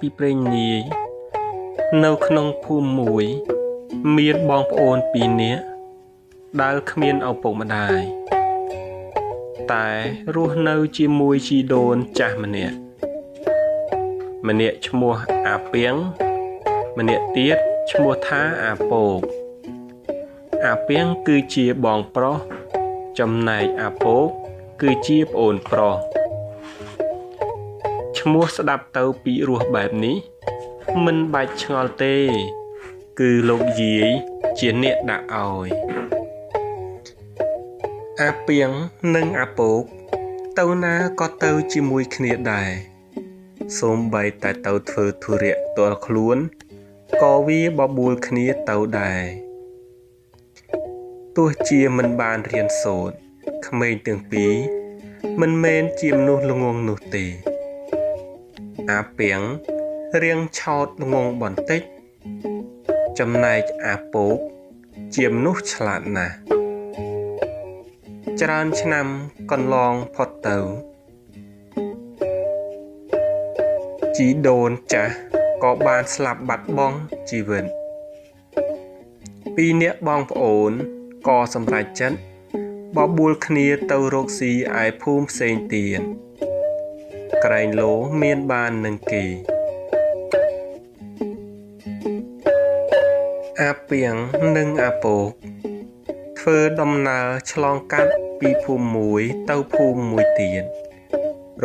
ពីព្រេងនាយនៅក្នុងភូមិមួយ មានបងប្អូនពីរនាក់ដែលគ្មានឪពុកម្ដាយតែរស់នៅជាមួយជីដូនចាស់ម្នាក់ម្នាក់ឈ្មោះអាពាងម្នាក់ទៀតឈ្មោះថាអាពោកអាពាងគឺជាបងប្រុសចំណែកអាពោកគឺជាប្អូនប្រុសឈ្មោះស្ដាប់ទៅពីរោះបែបនេះមិនបាច់ឆ្ងល់ទេ គឺលោកយាយជាអ្នកដាក់ឲ្យអាពាងនិងអាពោកទៅណាក៏ទៅជាមួយគ្នាដែរសូម្បីតែទៅធ្វើធុរៈផ្ទាល់ខ្លួនក៏វាបបួលគ្នាទៅដែរទោះជាមិនបានរៀនសូត្រក្មេងទាំងពីរមិនមែនជាមនុស្សល្ងង់នោះទេអាពាងរៀងឆោតល្ងង់បន្តិចចំណែកអាពោកជាមនុស្សឆ្លាតណាស់ច្រើនឆ្នាំកន្លងផុតទៅជីដូនចាស់ក៏បានស្លាប់បាត់បង់ជីវិតពីរនាក់បងប្អូនក៏សម្រេចចិត្តបបួលគ្នាទៅរកស៊ីឯភូមិផ្សេងទៀតក្រែងលោមានបាននឹងគេអាពាងនិងអាពោកធ្វើដំណើរឆ្លងកាត់ពីភូមិមួយទៅភូមិមួយទៀត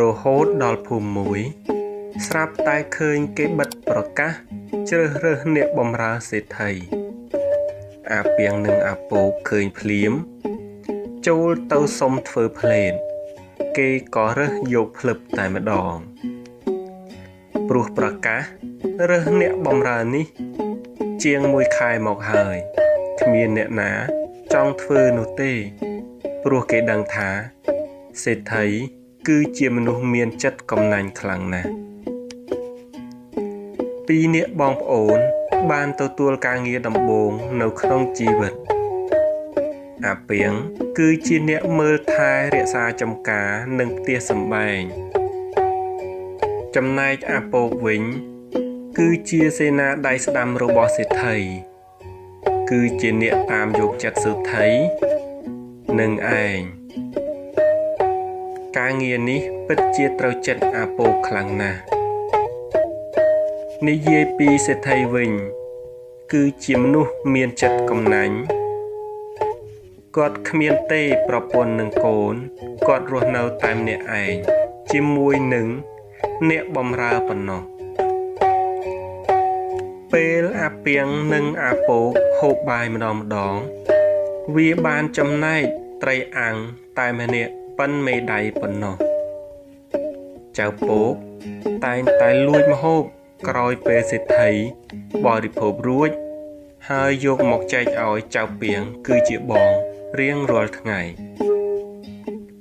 រហូតដល់ភូមិមួយស្រាប់តែឃើញគេបិទប្រកាសជ្រើសរើសអ្នកបម្រើសេដ្ឋីអាពាងនិងអាពោកឃើញភ្លាមចូលទៅសុំធ្វើផ្លេតគេក៏រើសយកភ្លឹបតែម្ដងព្រោះប្រកាសរើសអ្នកបម្រើនេះជាងមួយខែមកហើយគ្មានអ្នកណាចង់ធ្វើនោះទេព្រោះគេដឹងថាសេដ្ឋីគឺជាមនុស្សមានចិត្តកំណាញ់ខ្លាំងណាស់ពីរនាក់បងប្អូនបានទទួលការងារដំបូងនៅក្នុងជីវិតអាពាងគឺជាអ្នកមើលថែរក្សាចំការនិងផ្ទះសម្បែងចំណែកអាពោកវិញគឺជាសេនាដៃស្ដាំរបស់សេដ្ឋីគឺជាអ្នកតាមយកចិត្តសេដ្ឋីនឹងឯងការងារនេះពិតជាត្រូវចិត្តអាពោកខ្លាំងណាស់និយាយពីសេដ្ឋីវិញគឺជាមនុស្សមានចិត្តកំណាញ់គាត់គ្មានទេប្រពន្ធនិងកូនគាត់រស់នៅតែម្នាក់ឯងជាមួយនឹងអ្នកបម្រើប៉ុណ្ណោះពេលអាពាងនិងអាពោកហូបបាយម្ដងម្ដងវាបានចំណែកត្រីអាំងតែម្នាក់ប៉ុនមេដៃប៉ុណ្ណោះចៅពោកតែងតែលួចម្ហូបក្រោយពេលសេដ្ឋីបរិភោគរួចហើយយកមកចែកឲ្យចៅពាងគឺជាបងរៀងរាល់ថ្ងៃ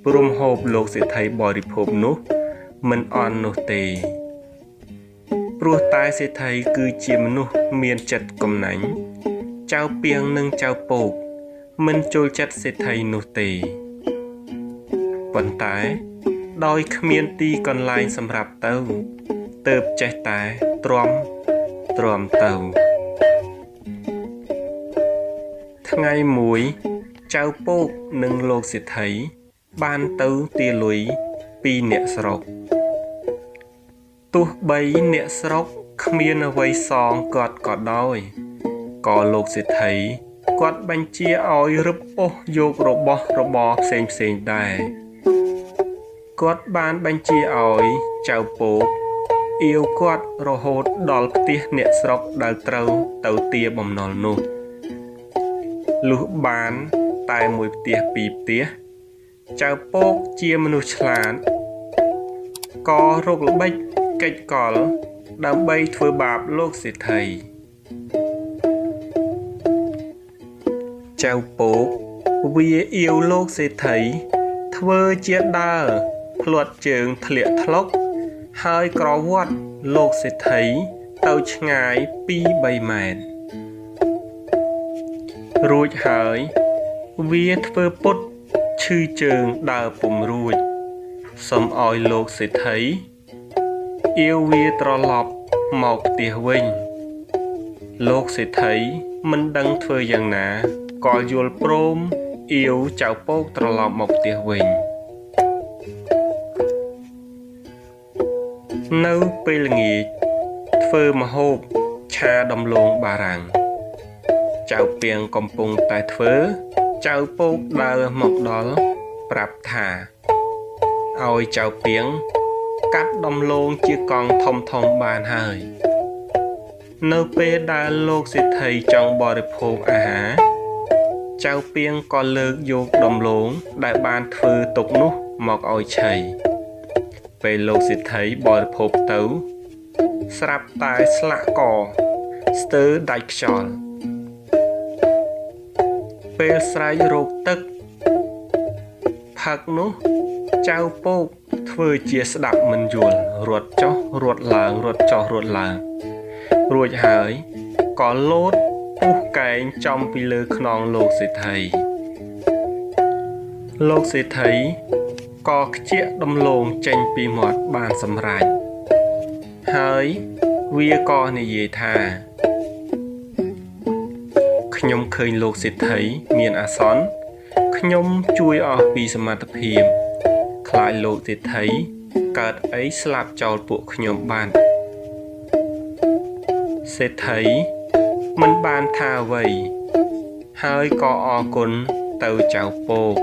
ព្រមហូបលោកសេដ្ឋីបរិភោគនោះមិនអន់នោះទេព្រោះតែសេដ្ឋីគឺជាមនុស្សមានចិត្តកំណាញ់ចៅពាងនិងចៅពោកមិនចូលចិត្តសេដ្ឋីនោះទេប៉ុន្តែដោយគ្មានទីកន្លែងសម្រាប់ទៅទើបចេះតែទ្រាំទ្រាំទៅថ្ងៃមួយចៅពោកនិងលោកសេដ្ឋីបានទៅទាលុយពីអ្នកស្រុកទោះបីអ្នកស្រុកគ្មានអ្វីសងគាត់ក៏ដោយក៏លោកសេដ្ឋីគាត់បញ្ជាឲ្យរឹបអូសយករបស់របរផ្សេងផ្សេងដែរគាត់បានបញ្ជាឲ្យចៅពោកអៀវគាត់រហូតដល់ផ្ទះអ្នកស្រុកដែលត្រូវទៅទាបំណុលនោះលុះបានតែមួយផ្ទះពីរផ្ទះចៅពោកជាមនុស្សឆ្លាតក៏រកល្បិចកិច្ចកលដើម្បីធ្វើបាបលោកសេដ្ឋីចៅពោកវាអៀវលោកសេដ្ឋីធ្វើជាដើរភ្លាត់ជើងធ្លាក់ថ្លុកហើយក្រវត្តលោកសេដ្ឋីទៅឆ្ងាយ 2-3 ម៉ែត្ររួចហើយវាធ្វើពុតឈឺជើងដើរពុំរួចសូមឲ្យលោកសេដ្ឋីអៀវវាត្រឡប់ មកផ្ទះវិញលោកសេដ្ឋីមិនដឹងធ្វើយ៉ាងណាក៏យល់ព្រមអៀវចៅពកត្រឡប់មកផ្ទះវិញនៅពេលល្ងាចធ្វើម្ហូបឆាដំឡូងបារាំងចៅពីងកំពុងតែធ្វើចៅពកដើរមកដល់ប្រាប់ថាឲ្យចៅពីងកាត់ដំឡូងជាកង់ធំៗបានហើយនៅពេលដែលលោកសេដ្ឋីចង់បរិភោគអាហារចៅពីងក៏លើកយកដំឡូងដែលបានធ្វើទុកនោះមកឲ្យឆីពេលលោកសេដ្ឋីបរិភោគទៅស្រាប់តែស្លាក់កស្ទើរដាច់ខ្យល់ពេលស្រែករោគទឹកផឹកនោះចៅពកធ្វើជាស្ដាប់មិនយល់រត់ចុះរត់ឡើងរត់ចុះរត់ឡើងរួចហើយក៏លោតពុះកែងចំពីលើខ្នងលោកសេដ្ឋីលោកសេដ្ឋីក៏ខ្ជាក់ដំឡូងចេញពីមាត់បានសម្រេចហើយវាក៏និយាយថាខ្ញុំឃើញលោកសេដ្ឋីមានអាសន្នខ្ញុំជួយអស់ពីសមត្ថភាពខ្លាចលោកសេដ្ឋីកើតអីស្លាប់ចោលពួកខ្ញុំបានសេដ្ឋីមិនបានថាអ្វីហើយក៏អរគុណទៅចៅពក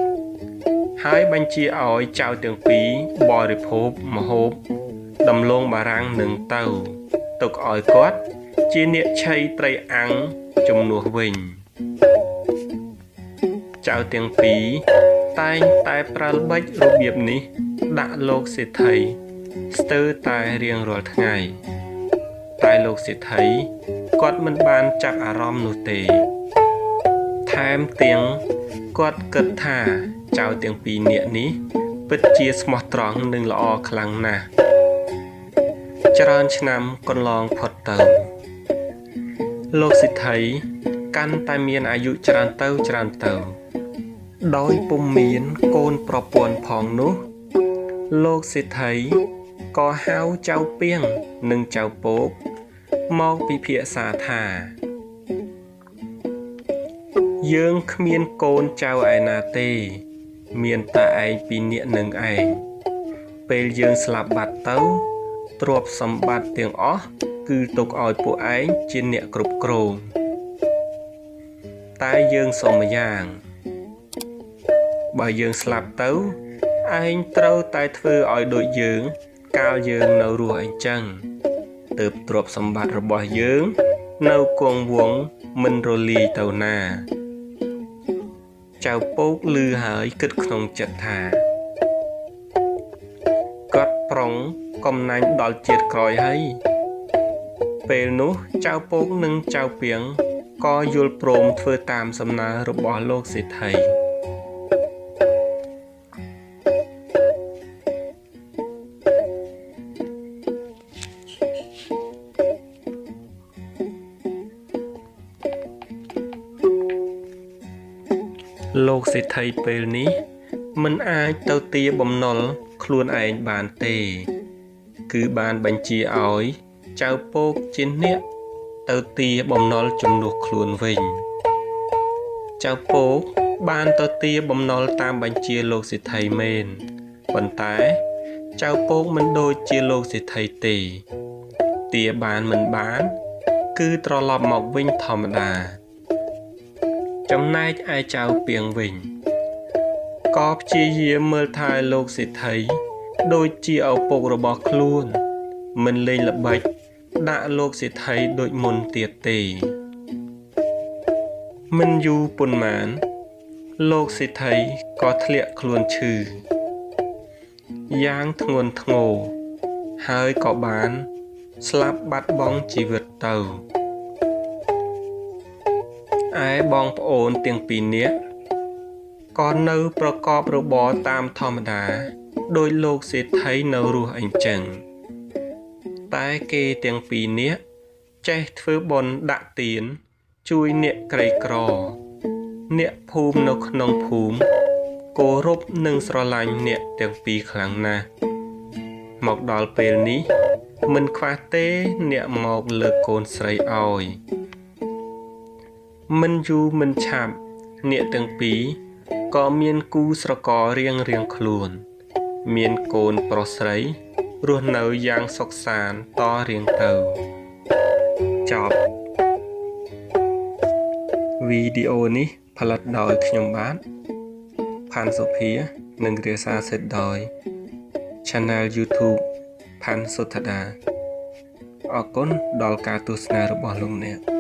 ហើយបញ្ជាឲ្យចៅទាំងពីរបរិភោគម្ហូបដំឡូងបារាំងនឹងទៅទុកឲ្យគាត់ជាអ្នកឆីត្រីអាំងជំនួសវិញចៅទាំងពីរតែងតែប្រើល្បិចរបៀបនេះដាក់លោកសេដ្ឋីស្ទើរតែរៀងរាល់ថ្ងៃតែលោកសេដ្ឋីគាត់មិនបានចាប់អារម្មណ៍នោះទេថែមទាំងគាត់គិតថាចៅទាំងពីរនាក់នេះពិតជាស្មោះត្រង់និងល្អខ្លាំងណាស់ច្រើនឆ្នាំកន្លងផុតទៅលោកសេដ្ឋីកាន់តែមានអាយុច្រើនទៅច្រើនទៅដោយពុំមានកូនប្រពន្ធផងនោះលោកសេដ្ឋីក៏ហៅចៅពីងនិងចៅពកមកពិភាក្សាថាយើងគ្មានកូនចៅឯណាទេមានតែឯងពីរនាក់នឹងឯងពេលយើងស្លាប់បាត់ទៅទ្រព្យសម្បត្តិទាំងអស់គឺទុកឲ្យពួកឯងជាអ្នកគ្រប់គ្រងតែយើងសុំម្យ៉ាងបើយើងស្លាប់ទៅឯងត្រូវតែធ្វើឲ្យដូចយើងកាលយើងនៅរស់អីចឹងទើបទ្រព្យសម្បត្តិរបស់យើងនៅគង់វង្សមិនរលាយទៅណាចៅពកឮហើយគិតក្នុងចិត្តថាគាត់ប្រុងកំណាញ់ដល់ជាតិក្រោយហើយពេលនោះចៅពកនិងចៅពីងក៏យល់ព្រមធ្វើតាមសំណើរបស់លោកសេដ្ឋីលោកសេដ្ឋីពេលនេះមិនអាចទៅទាបំណុលខ្លួនឯងបានទេគឺបានបញ្ជាឲ្យចៅពកជាអ្នកទៅទាបំណុលជំនួសខ្លួនវិញចៅពកបានទៅទាបំណុលតាមបញ្ជាលោកសេដ្ឋីមែនប៉ុន្តែចៅពកមិនដូចជាលោកសេដ្ឋីទេទាបានមិនបានគឺត្រឡប់មកវិញធម្មតាចំណែកឯចៅពីងវិញក៏ព្យាយាមមើលថែលោកសេដ្ឋីដូចជាឪពុករបស់ខ្លួនមិនលេងល្បិចដាក់លោកសេដ្ឋីដូចមុនទៀតទេមិនយូរប៉ុន្មានលោកសេដ្ឋីក៏ធ្លាក់ខ្លួនឈឺយ៉ាងធ្ងន់ធ្ងរហើយក៏បានស្លាប់បាត់បង់ជីវិតទៅឯបងប្អូនទាំងពីរនាក់ក៏នៅប្រកបរបរតាមធម្មតាដោយលោកសេដ្ឋីនៅរស់អញ្ចឹងតែគេទាំងពីរនាក់ចេះធ្វើបុណ្យដាក់ទានជួយអ្នកក្រីក្រអ្នកភូមិនៅក្នុងភូមិគោរពនិងស្រឡាញ់អ្នកទាំងពីរខ្លាំងណាស់មកដល់ពេលនេះ មិនខ្វះទេអ្នកមកលើកកូនស្រីឲ្យ។ មិនយូរមិនឆាប់ អ្នកទាំងពីរក៏មានគូស្រកររៀងៗខ្លួន មានកូនប្រុសស្រីរស់នៅយ៉ាងសុខសាន្តតរៀងទៅ។ ចប់វីដេអូនេះផលិតដោយខ្ញុំបាទផាន់សុភា និងរាសាសិទ្ធដោយ Channel YouTube ផាន់សុទ្ធដា។ អរគុណដល់ការទស្សនារបស់លោកអ្នក។